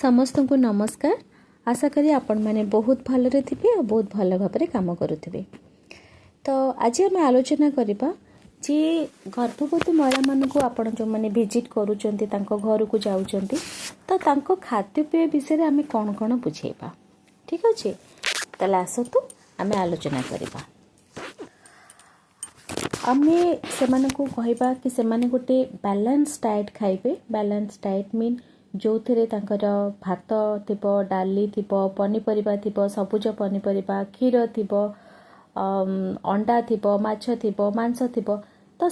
ସମସ୍ତଙ୍କୁ ନମସ୍କାର। ଆଶା କରି ଆପଣମାନେ ବହୁତ ଭଲରେ ଥିବେ ଆଉ ବହୁତ ଭଲ ଭାବରେ କାମ କରୁଥିବେ। ତ ଆଜି ଆମେ ଆଲୋଚନା କରିବା ଯେ ଗର୍ଭବତୀ ମହିଳାମାନଙ୍କୁ ଆପଣ ଯେଉଁମାନେ ଭିଜିଟ୍ କରୁଛନ୍ତି, ତାଙ୍କ ଘରକୁ ଯାଉଛନ୍ତି, ତ ତାଙ୍କ ଖାଦ୍ୟପେୟ ବିଷୟରେ ଆମେ କ'ଣ କ'ଣ ବୁଝେଇବା। ଠିକ୍ ଅଛି, ତାହେଲେ ଆସନ୍ତୁ ଆମେ ଆଲୋଚନା କରିବା। ଆମେ ସେମାନଙ୍କୁ କହିବା କି ସେମାନେ ଗୋଟେ ବାଲାନ୍ସ ଡାଏଟ୍ ଖାଇବେ। ବାଲାନ୍ସ ଡାଏଟ୍ ମିନ୍ ଯେଉଁଥିରେ ତାଙ୍କର ଭାତ ଥିବ, ଡାଲି ଥିବ, ପନିପରିବା ଥିବ, ସବୁଜ ପନିପରିବା, କ୍ଷୀର ଥିବ, ଅଣ୍ଡା ଥିବ, ମାଛ ଥିବ, ମାଂସ ଥିବ। ତ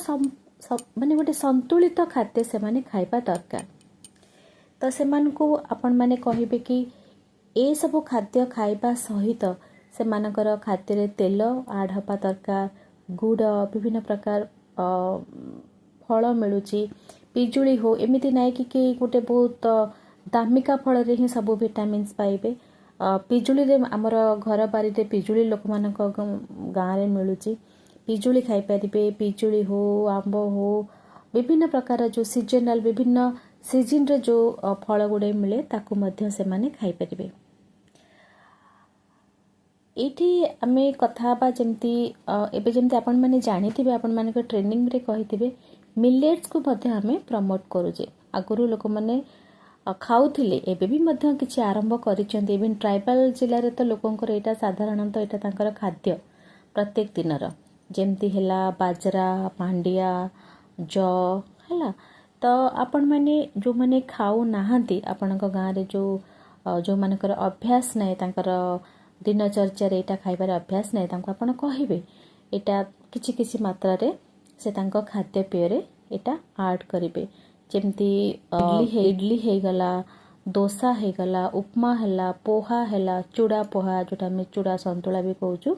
ମାନେ ଗୋଟେ ସନ୍ତୁଳିତ ଖାଦ୍ୟ ସେମାନେ ଖାଇବା ଦରକାର। ତ ସେମାନଙ୍କୁ ଆପଣମାନେ କହିବେ କି ଏସବୁ ଖାଦ୍ୟ ଖାଇବା ସହିତ ସେମାନଙ୍କର ଖାଦ୍ୟରେ ତେଲ ଆଡ଼୍ ହେବା ଦରକାର, ଗୁଡ଼, ବିଭିନ୍ନ ପ୍ରକାର ଫଳ ମିଳୁଛି, ପିଜୁଳି ହଉ। ଏମିତି ନାହିଁ କି ଗୋଟେ ବହୁତ ଦାମିକା ଫଳରେ ହିଁ ସବୁ ଭିଟାମିନ୍ସ ପାଇବେ। ପିଜୁଳିରେ, ଆମର ଘର ବାରିରେ ପିଜୁଳି ଲୋକମାନଙ୍କ ଗାଁରେ ମିଳୁଛି, ପିଜୁଳି ଖାଇପାରିବେ। ପିଜୁଳି ହଉ, ଆମ୍ବ ହଉ, ବିଭିନ୍ନ ପ୍ରକାର ଯେଉଁ ସିଜନାଲ, ବିଭିନ୍ନ ସିଜିନ୍ରେ ଯେଉଁ ଫଳ ଗୁଡ଼ିଏ ମିଳେ, ତାକୁ ମଧ୍ୟ ସେମାନେ ଖାଇପାରିବେ। ଏଇଠି ଆମେ କଥା ହେବା ଯେମିତି ଏବେ ଯେମିତି ଆପଣମାନେ ଜାଣିଥିବେ, ଆପଣମାନଙ୍କ ଟ୍ରେନିଂରେ କହିଥିବେ, ମିଲେଟ୍ସକୁ ମଧ୍ୟ ଆମେ ପ୍ରମୋଟ୍ କରୁଛେ। ଆଗରୁ ଲୋକମାନେ ଖାଉଥିଲେ, ଏବେ ବି ମଧ୍ୟ କିଛି ଆରମ୍ଭ କରିଛନ୍ତି। ଇଭିନ୍ ଟ୍ରାଇବାଲ୍ ଜିଲ୍ଲାରେ ତ ଲୋକଙ୍କର ଏଇଟା ସାଧାରଣତଃ ଏଇଟା ତାଙ୍କର ଖାଦ୍ୟ ପ୍ରତ୍ୟେକ ଦିନର, ଯେମିତି ହେଲା ବାଜରା, ମାଣ୍ଡିଆ, ଯଅ ହେଲା। ତ ଆପଣମାନେ ଯେଉଁମାନେ ଖାଉନାହାନ୍ତି, ଆପଣଙ୍କ ଗାଁରେ ଯେଉଁମାନଙ୍କର ଅଭ୍ୟାସ ନାହିଁ, ତାଙ୍କର ଦିନଚର୍ଯ୍ୟାରେ ଏଇଟା ଖାଇବାର ଅଭ୍ୟାସ ନାହିଁ, ତାଙ୍କୁ ଆପଣ କହିବେ ଏଇଟା କିଛି କିଛି ମାତ୍ରାରେ ସେ ତାଙ୍କ ଖାଦ୍ୟପେୟରେ ଏଇଟା ଆଡ଼୍ କରିବେ। ଯେମିତି ଇଡ଼ଲି ହେଇଗଲା, ଦୋସା ହେଇଗଲା, ଉପମା ହେଲା, ପୋହା ହେଲା, ଚୁଡ଼ା ପୋହା, ଯେଉଁଟା ଆମେ ଚୁଡ଼ା ସନ୍ତୁଳା ବି କହୁଛୁ।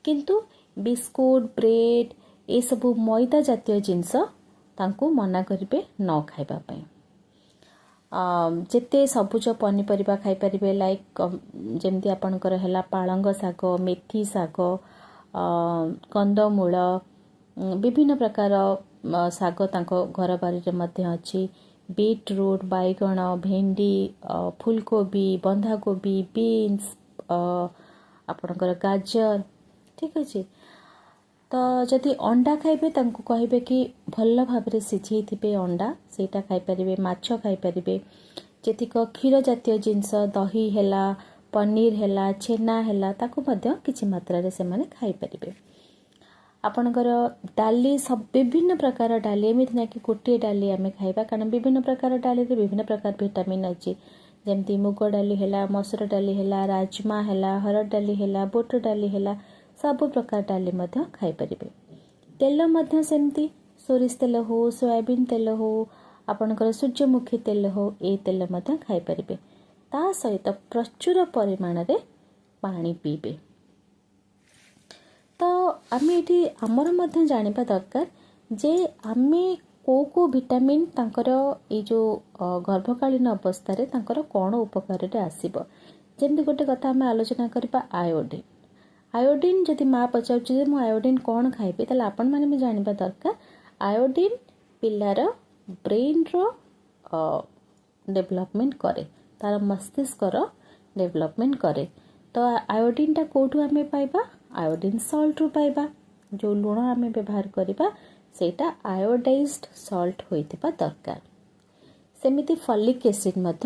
କିନ୍ତୁ ବିସ୍କୁଟ, ବ୍ରେଡ଼, ଏସବୁ ମଇଦା ଜାତୀୟ ଜିନିଷ ତାଙ୍କୁ ମନା କରିବେ ନ ଖାଇବା ପାଇଁ। ଯେତେ ସବୁଜ ପନିପରିବା ଖାଇପାରିବେ, ଲାଇକ୍ ଯେମିତି ଆପଣଙ୍କର ହେଲା ପାଳଙ୍ଗ ଶାଗ, ମେଥି ଶାଗ, କନ୍ଦମୂଳ, ବିଭିନ୍ନ ପ୍ରକାର ଶାଗ ତାଙ୍କ ଘର ବାରିରେ ମଧ୍ୟ ଅଛି, ବିଟ୍ ରୁଟ୍, ବାଇଗଣ, ଭେଣ୍ଡି, ଫୁଲକୋବି, ବନ୍ଧାକୋବି, ବିନ୍ସ, ଆପଣଙ୍କର ଗାଜର। ଠିକ୍ ଅଛି, ତ ଯଦି ଅଣ୍ଡା ଖାଇବେ, ତାଙ୍କୁ କହିବେ କି ଭଲ ଭାବରେ ସିଝେଇଥିବେ ଅଣ୍ଡା, ସେଇଟା ଖାଇପାରିବେ। ମାଛ ଖାଇପାରିବେ। ଯେତିକ କ୍ଷୀର ଜାତୀୟ ଜିନିଷ, ଦହି ହେଲା, ପନିର ହେଲା, ଛେନା ହେଲା, ତାକୁ ମଧ୍ୟ କିଛି ମାତ୍ରାରେ ସେମାନେ ଖାଇପାରିବେ। ଆପଣଙ୍କର ଡାଲି, ବିଭିନ୍ନ ପ୍ରକାର ଡାଲି, ଏମିତି ନାହିଁ କି ଗୋଟିଏ ଡାଲି ଆମେ ଖାଇବା, କାରଣ ବିଭିନ୍ନ ପ୍ରକାର ଡାଲିରେ ବିଭିନ୍ନ ପ୍ରକାର ଭିଟାମିନ୍ ଅଛି। ଯେମିତି ମୁଗ ଡାଲି ହେଲା, ମସୁର ଡାଲି ହେଲା, ରାଜମା ହେଲା, ହରଡ଼ ଡାଲି ହେଲା, ବୁଟ ଡାଲି ହେଲା, ସବୁ ପ୍ରକାର ଡାଲି ମଧ୍ୟ ଖାଇପାରିବେ। ତେଲ ମଧ୍ୟ ସେମିତି ସୋରିଷ ତେଲ ହଉ, ସୋୟାବିନ୍ ତେଲ ହଉ, ଆପଣଙ୍କର ସୂର୍ଯ୍ୟମୁଖୀ ତେଲ ହଉ, ଏ ତେଲ ମଧ୍ୟ ଖାଇପାରିବେ। ତା ସହିତ ପ୍ରଚୁର ପରିମାଣରେ ପାଣି ପିଇବେ। ତ ଆମେ ଏଠି ଆମର ମଧ୍ୟ ଜାଣିବା ଦରକାର ଯେ ଆମେ କେଉଁ କେଉଁ ଭିଟାମିନ୍ ତାଙ୍କର ଏଇ ଯେଉଁ ଗର୍ଭକାଳୀନ ଅବସ୍ଥାରେ ତାଙ୍କର କ'ଣ ଉପକାରରେ ଆସିବ। ଯେମିତି ଗୋଟେ କଥା ଆମେ ଆଲୋଚନା କରିବା, ଆୟୋଡ଼ିନ୍। ଆୟୋଡ଼ିନ୍ ଯଦି ମା ପଚାରୁଛି ଯେ ମୁଁ ଆୟୋଡ଼ିନ୍ କ'ଣ ଖାଇବି, ତାହେଲେ ଆପଣମାନେ ବି ଜାଣିବା ଦରକାର, ଆୟୋଡ଼ିନ୍ ପିଲାର ବ୍ରେନ୍ର ଡେଭଲପମେଣ୍ଟ କରେ, ତାର ମସ୍ତିଷ୍କର ଡେଭଲପମେଣ୍ଟ କରେ। ତ ଆୟୋଡ଼ିନ୍ଟା କେଉଁଠୁ ଆମେ ପାଇବା? ଆୟୋଡ଼ିନ୍ ସଲ୍ଟରୁ ପାଇବା। ଯେଉଁ ଲୁଣ ଆମେ ବ୍ୟବହାର କରିବା, ସେଇଟା ଆୟୋଡାଇଜ୍ଡ ସଲ୍ଟ ହୋଇଥିବା ଦରକାର। ସେମିତି ଫଲିକ୍ ଏସିଡ୍ ମଧ୍ୟ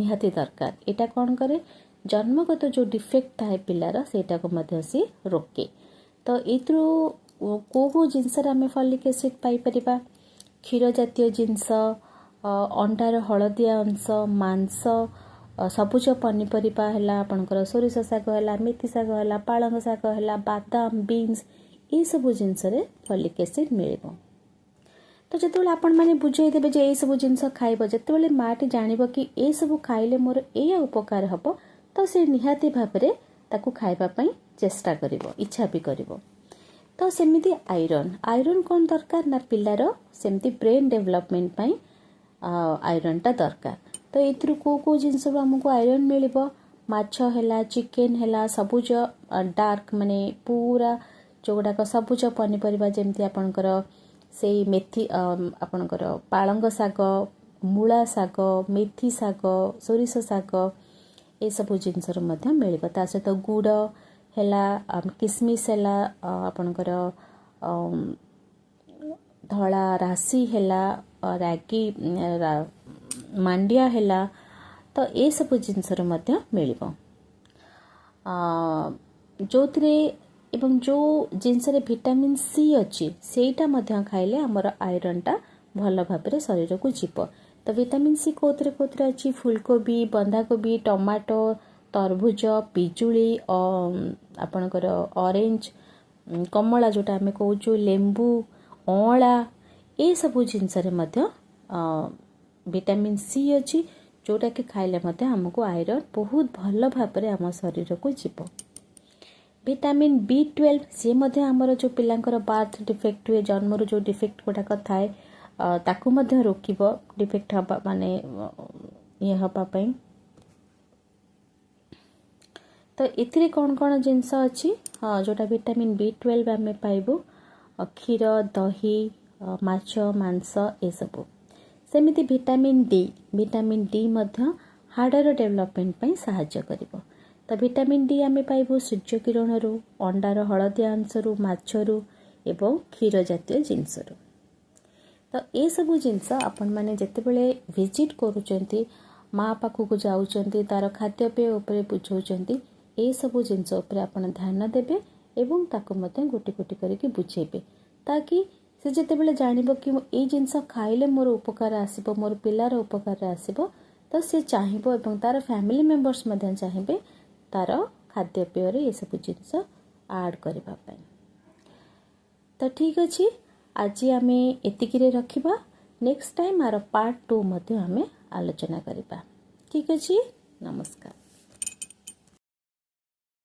ନିହାତି ଦରକାର। ଏଇଟା କ'ଣ କରେ? ଜନ୍ମଗତ ଯେଉଁ ଡିଫେକ୍ଟ ଥାଏ ପିଲାର, ସେଇଟାକୁ ମଧ୍ୟ ସିଏ ରୋକେ। ତ ଏଇଥିରୁ କେଉଁ କେଉଁ ଜିନିଷରେ ଆମେ ଫଲିକ୍ ଏସିଡ୍ ପାଇପାରିବା? କ୍ଷୀର ଜାତୀୟ ଜିନିଷ, ଅଣ୍ଡାର ହଳଦିଆ ଅଂଶ, ମାଂସ, ସବୁଜ ପନିପରିବା ହେଲା, ଆପଣଙ୍କର ସୋରିଷ ଶାଗ ହେଲା, ମେଥି ଶାଗ ହେଲା, ପାଳଙ୍ଗ ଶାଗ ହେଲା, ବାଦାମ, ବିନ୍ସ, ଏଇସବୁ ଜିନିଷରେ ଫଲିକ୍ ଏସିଡ୍ ମିଳିବ। ତ ଯେତେବେଳେ ଆପଣମାନେ ବୁଝେଇଦେବେ ଯେ ଏଇସବୁ ଜିନିଷ ଖାଇବ, ଯେତେବେଳେ ମାଆଟି ଜାଣିବ କି ଏସବୁ ଖାଇଲେ ମୋର ଏଇଆ ଉପକାର ହେବ, ତ ସେ ନିହାତି ଭାବରେ ତାକୁ ଖାଇବା ପାଇଁ ଚେଷ୍ଟା କରିବ, ଇଚ୍ଛା ବି କରିବ। ତ ସେମିତି ଆଇରନ୍। ଆଇରନ୍ କ'ଣ ଦରକାର ନା ପିଲାର ସେମିତି ବ୍ରେନ୍ ଡେଭଲପମେଣ୍ଟ ପାଇଁ ଆଇରନ୍ଟା ଦରକାର। ତ ଏଥିରୁ କେଉଁ କେଉଁ ଜିନିଷରୁ ଆମକୁ ଆଇରନ୍ ମିଳିବ? ମାଛ ହେଲା, ଚିକେନ୍ ହେଲା, ସବୁଜ ଡାର୍କ ମାନେ ପୁରା ଯେଉଁଗୁଡ଼ାକ ସବୁଜ ପନିପରିବା, ଯେମିତି ଆପଣଙ୍କର ସେଇ ମେଥି, ଆପଣଙ୍କର ପାଳଙ୍ଗ ଶାଗ, ମୂଳା ଶାଗ, ମେଥି ଶାଗ, ସୋରିଷ ଶାଗ, ଏସବୁ ଜିନିଷରୁ ମଧ୍ୟ ମିଳିବ। ତା ସହିତ ଗୁଡ଼ ହେଲା, କିସମିସ୍ ହେଲା, ଆପଣଙ୍କର ଧଳା ରାଶି ହେଲା, ରାଗି ମାଣ୍ଡିଆ ହେଲା, ତ ଏସବୁ ଜିନିଷରୁ ମଧ୍ୟ ମିଳିବ। ଯେଉଁଥିରେ ଏବଂ ଯେଉଁ ଜିନିଷରେ ଭିଟାମିନ୍ ସି ଅଛି, ସେଇଟା ମଧ୍ୟ ଖାଇଲେ ଆମର ଆଇରନ୍ଟା ଭଲ ଭାବରେ ଶରୀରକୁ ଯିବ। ତ ଭିଟାମିନ୍ ସି କେଉଁଥିରେ କେଉଁଥିରେ ଅଛି? ଫୁଲକୋବି, ବନ୍ଧାକୋବି, ଟମାଟୋ, ତରଭୁଜ, ପିଜୁଳି, ଆପଣଙ୍କର ଅରେଞ୍ଜ, କମଳା ଯେଉଁଟା ଆମେ କହୁଛୁ, ଲେମ୍ବୁ, ଅଁଳା, ଏସବୁ ଜିନିଷରେ ମଧ୍ୟ ଭିଟାମିନ୍ ସି ଅଛି, ଯେଉଁଟାକି ଖାଇଲେ ମଧ୍ୟ ଆମକୁ ଆଇରନ୍ ବହୁତ ଭଲ ଭାବରେ ଆମ ଶରୀରକୁ ଯିବ। ଭିଟାମିନ୍ ବି 12, ସିଏ ମଧ୍ୟ ଆମର ଯେଉଁ ପିଲାଙ୍କର ବାର୍ଥ ଡିଫେକ୍ଟ ହୁଏ, ଜନ୍ମରୁ ଯେଉଁ ଡିଫେକ୍ଟ ଗୁଡ଼ାକ ଥାଏ, ତାକୁ ମଧ୍ୟ ରୋକିବ ଡିଫେକ୍ଟ ହେବା, ମାନେ ଇଏ ହେବା ପାଇଁ। ତ ଏଥିରେ କ'ଣ କ'ଣ ଜିନିଷ ଅଛି? ହଁ, ଯେଉଁଟା ଭିଟାମିନ୍ ବି 12 ଆମେ ପାଇବୁ କ୍ଷୀର, ଦହି, ମାଛ, ମାଂସ ଏସବୁ। ସେମିତି ଭିଟାମିନ୍ ଡି, ଭିଟାମିନ୍ ଡି ମଧ୍ୟ ହାଡ଼ର ଡେଭଲପମେଣ୍ଟ ପାଇଁ ସାହାଯ୍ୟ କରିବ। ତ ଭିଟାମିନ୍ ଡି ଆମେ ପାଇବୁ ସୂର୍ଯ୍ୟ କିରଣରୁ, ଅଣ୍ଡାର ହଳଦିଆ ଅଂଶରୁ, ମାଛରୁ ଏବଂ କ୍ଷୀର ଜାତୀୟ ଜିନିଷରୁ। ତ ଏସବୁ ଜିନିଷ ଆପଣମାନେ ଯେତେବେଳେ ଭିଜିଟ୍ କରୁଛନ୍ତି, ମା ପାଖକୁ ଯାଉଛନ୍ତି, ତା'ର ଖାଦ୍ୟପେୟ ଉପରେ ବୁଝାଉଛନ୍ତି, ଏସବୁ ଜିନିଷ ଉପରେ ଆପଣ ଧ୍ୟାନ ଦେବେ ଏବଂ ତାକୁ ମଧ୍ୟ ଗୋଟି ଗୋଟି କରିକି ବୁଝେଇବେ, ତାକି ସେ ଯେତେବେଳେ ଜାଣିବ କି ଏଇ ଜିନିଷ ଖାଇଲେ ମୋର ଉପକାର ଆସିବ, ମୋର ପିଲାର ଉପକାରରେ ଆସିବ, ତ ସେ ଚାହିଁବ ଏବଂ ତା'ର ଫ୍ୟାମିଲି ମେମ୍ବର୍ସ ମଧ୍ୟ ଚାହିଁବେ ତା'ର ଖାଦ୍ୟପେୟରେ ଏସବୁ ଜିନିଷ ଆଡ଼୍ କରିବା ପାଇଁ। ତ ଠିକ୍ ଅଛି, ଆଜି ଆମେ ଏତିକିରେ ରଖିବା। ନେକ୍ସଟ ଟାଇମ୍ ଆର ପାର୍ଟ 2 ମଧ୍ୟ ଆମେ ଆଲୋଚନା କରିବା। ଠିକ୍ ଅଛି, ନମସ୍କାର।